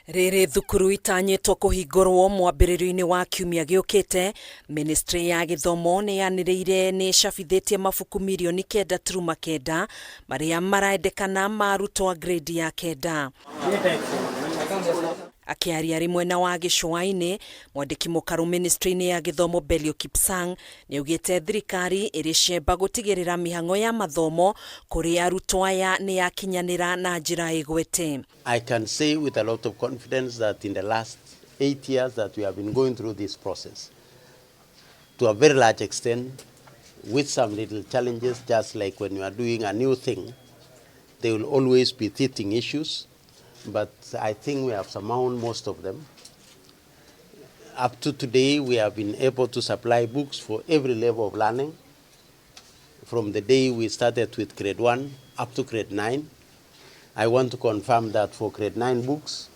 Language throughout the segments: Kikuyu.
Rĩrĩ thukuru itanyĩtwo kũhingũrwo mwambĩrĩrio-inĩ wa kiumia gĩũkĩte, ministry ya gĩthomo nĩ yanĩrĩire nĩ ĩcabithĩtie mabuku mirioni 9.9 marĩa maraendekana ma arutwo a grade ya 9. Akĩaria arĩ mwena wa gĩcũa-inĩ, mwandĩki mũkaru ministry-inĩ ya gĩthomo Belio Kipsang nĩaugĩte thirikari ĩrĩ cemba gũtigĩrĩra mĩhang'o ya mathomo kũrĩ arutwo aya nĩ yakinyanĩra na njĩra ĩgwete. I can say with a lot of confidence that in the last 8 years that we have been going through this process, to a very large extent, with some little challenges, just like when you are doing a new thing, there will always be teething issues, but I think we have surmounted most of them. Up to today, we have been able to supply books for every level of learning. From the day we started with grade 1 up to grade 9. I want to confirm that for grade 9 books,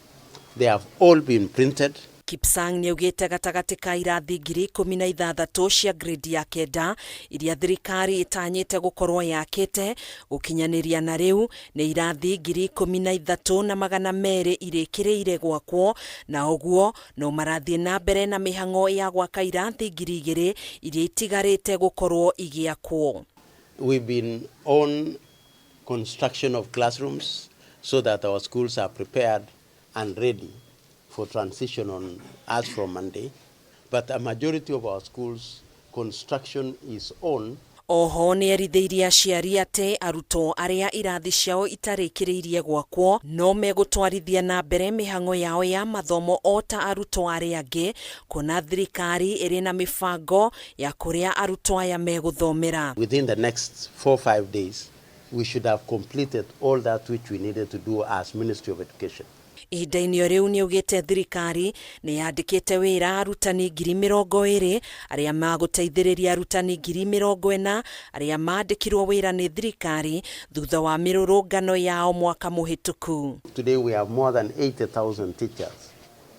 they have all been printed. Kipsang nĩaugĩte gatagatĩ ka irathi 16,000 cia grade ya 9 iria thirikari ĩtanyĩte gũkorwo yakĩte gũkinyanĩria na rĩu nĩ irathi 13,200 irĩkĩrĩire gwakwo, na ũguo no marathiĩ na mbere na mĩhang'o ya gwaka irathi 2,000 iria itigarĩte gũkorwo igĩakwo. We've been on construction of classrooms so that our schools are prepared and ready for transition on as from Monday. But a majority of our schools, construction is on. Oho nĩ erithĩirie aciari atĩ arutwo arĩa irathi ciao itarĩkĩrĩirie gwakwo no megũtwarithia na mbere mĩhang'o yao ya mathomo o ta arutwo arĩa angĩ, kuona thirikari ĩrĩ na mĩbango ya kũrĩa arutwo aya megũthomera. Within the next 4, 5 days, we should have completed all that which we needed to do as Ministry of Education. Ihinda-inĩ o rĩu nĩaugĩte thirikari nĩ yandĩkĩte wĩra arutani 20,000 arĩa magũteithĩrĩria arutani 40,000 arĩa mandĩkirwo wĩra nĩ thirikari thutha wa mĩrũrũngano yao mwaka mũhĩtũku. Today we have more than 80,000 teachers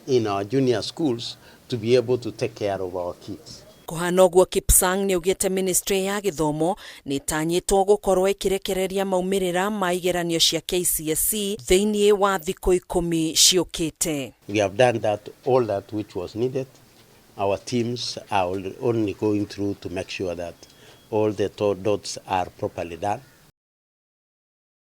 in our junior schools to be able to take care of our kids. Kũhana ũguo, Kipsang nĩaugĩte ministry ya gĩthomo nĩ ĩtanyĩtwo gũkorwo ĩkĩrekereria maumĩrĩra ma igeranio cia KCSE thĩinĩ wa thikũ 10 ciũkĩte. We have done that, all that which was needed. Our teams are only going through to make sure that all the dots are properly done.